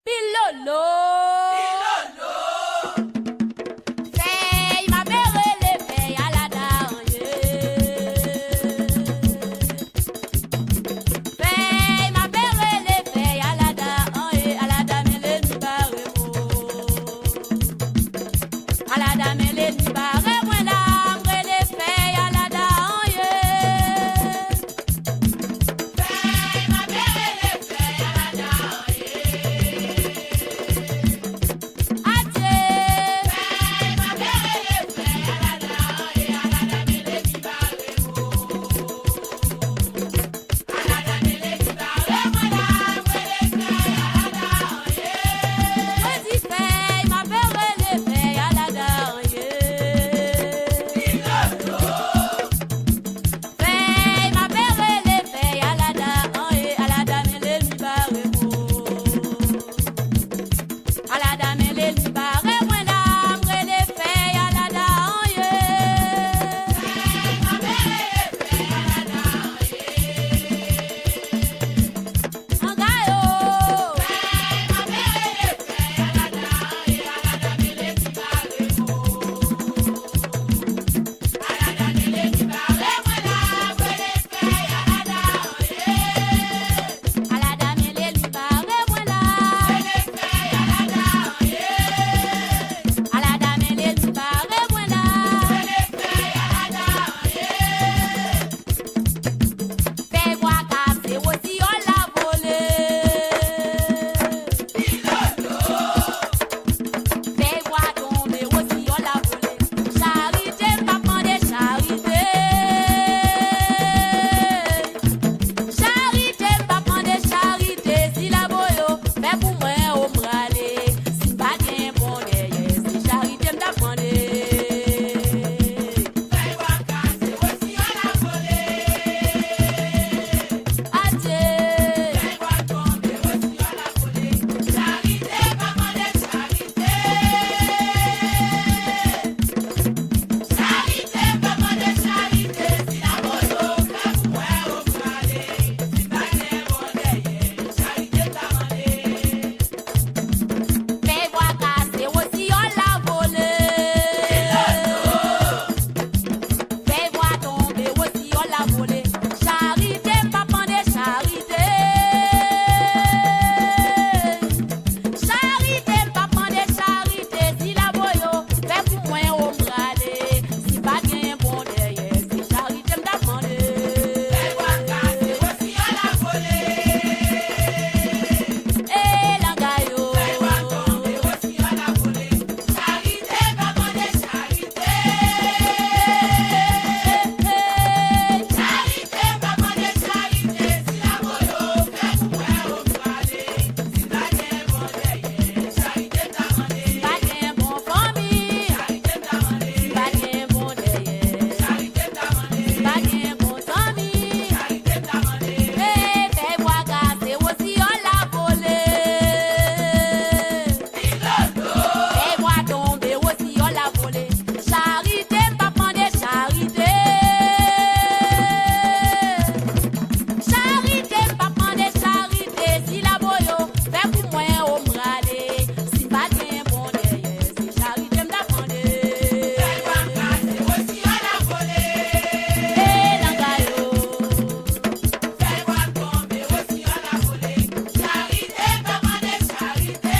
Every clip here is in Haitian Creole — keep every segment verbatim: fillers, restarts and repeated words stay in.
Pilolo. Pilolo. Fèy, m ape rele fèy, alada an ye. Fèy, m ape rele fèy, alada an ye, alada men lènmi bare mo. Alada men lènmi bare mwen la, m rele fèy, alada an ye. Fèy, m ape rele fèy, alada an ye. Adye. Fèy, m ape rele fèy, alada an ye, alada men lènmi bare mo. Alada men lènmi bare mwen la, m rele fèy, alada an ye. Mwen di fèy, m ape rele fèy, alada an ye. Pilolo. Fèy, m ape rele fèy, alada an ye, alada men lènmi bare mo. Alada men lènmi bare mwen la, m rele fèy, alada an ye. Fèy, m ape rele fèy, alada an ye. Anga yo. Fèy, m ape rele fèy, alada an ye, alada men lènmi bare mo. Alada men lènmi bare mwen la, m rele fèy, alada an ye. Alada men lènmi bare mwen la. Rele fèy, alada an ye. Alada men lènmi bare mwen la. Rele fèy, alada an ye. Fèy bwa kase, wosiyòl la vole. Pilolo. Fèy bwa tonbe, wosiyòl la vole. Charite, m p ap mande charite. Charite, m p ap mande charite. Si la bo yo fè pou mwen, o m prale. Si m pa gen bon dèyè, se charite m t ap mande. Fèy bwa kase, wosiyòl la vole. Adye. Fèy bwa tonbe, wosiyòl la vole. Charite, m p ap mande charite. Charite, m p ap mande charite. Si la bo yo fè pou mwen, o m prale. Si m pa gen bon dèyè, charite m t ap mande. Fèy bwa kase, wosiyòl la vole. Fèy bwa tonbe, wosiyòl la vole. Charite, m p ap mande charite. Charite, m p ap mande charite. Si la bo yo fè pou mwen, o m prale. Si pa gen bon dèyè, se charite m t ap mande. Fèy bwa kase, wosiyòl la vole. E langa yo. Fèy bwa tonbe, wosiyòl la vole. Charite, m p ap mande charite. Charite, m p ap mande charite. Si la bo yo fè pou mwen, o m prale. Si m pa gen bon dèyè, charite m t ap mande. Si m pa gen bon fanmi, charite m t ap mande. Si m pa gen bon dèyè, charite m t ap mande. Si m pa gen bon zanmi, charite m t ap mande. E fèy bwa kase, wosiyòl la vole. Fèy bwa tonbe, wosiyòl la vole. Charite, m p ap mande charite. Charite, m p ap mande charite. Si la bo yo fè pou mwen, o m prale. Si m pa gen bon dèyè, se charite m t ap mande. Fèy bwa kase, wosiyòl la vole. E langa yo. Fèy bwa tonbe, wosiyòl la vole. Charite, m p ap mande charite.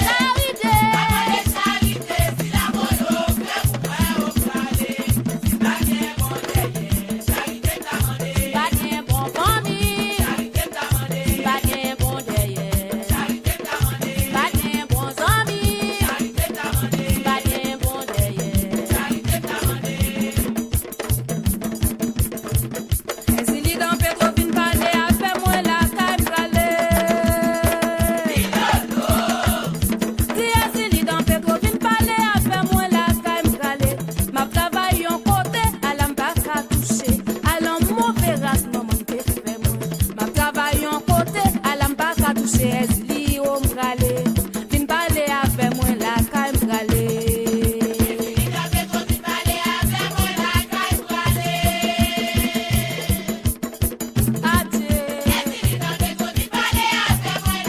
Charite. M p ap mande charite. Si la bo yo fè pou mwen, o m prale. Si m pa gen bon dèyè, charite m t ap mande. Si m pa gen bon fanmi, charite m t ap mande. Si m pa gen bon dèyè, charite m t ap mande. Si m pa gen bon zanmi, charite m t ap mande. Si m pa gen bon dèyè, charite m t ap mande. Èzili dan Petwo vin pale avè mwen lakay m prale. Di Èzili dan Petwo vin pale avè mwen lakay m prale. M ap travay yon kote, ala m pa ka touche. Ala yon move ras manman m te fè mwen. M ap travay yon kote, ala m pa ka touche. Èzili o m prale. Vin pale avè mwen lakay m prale. Èzili dan Petwo vin pale avè mwen lakay m prale. Adye. Èzili dan Petwo vin pale avè mwen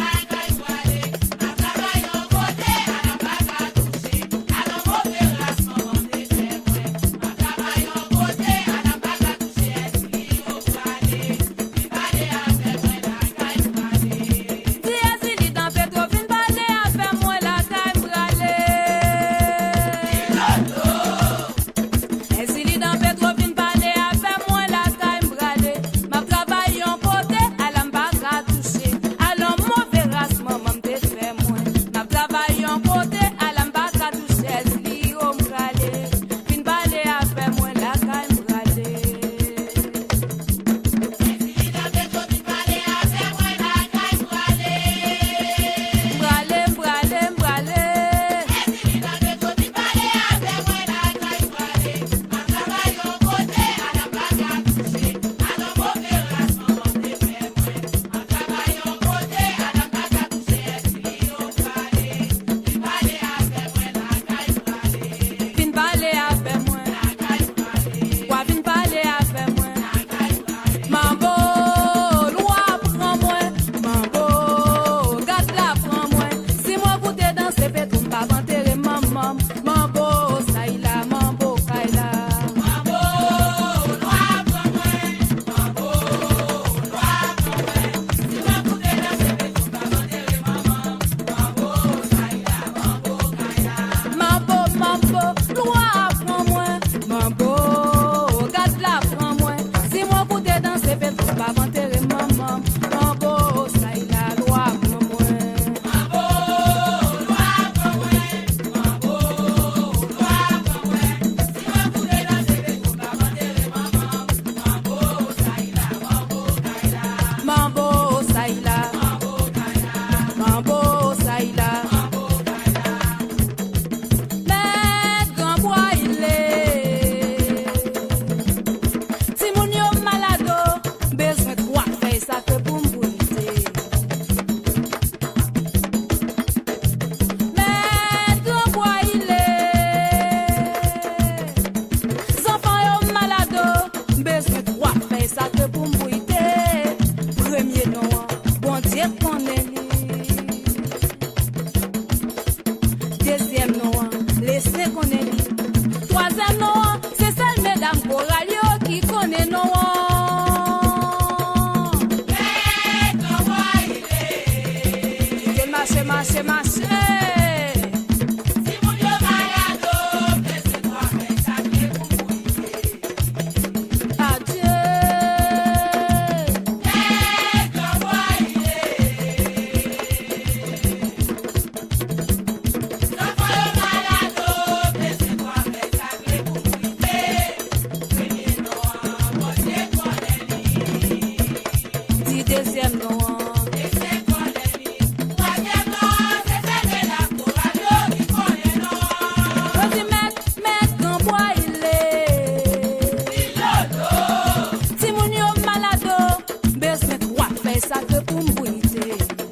Dezyèm non an, lese konnen li. Twazyèm non an, se sèl medam koral yo ki konnen non an. Kite mache, mache, mache. Adye. Di dezyèm non an. Yo di mèt, mèt, gran bwa ile. Timoun yo malado, bezwen twa fèy sakre pou m bwite.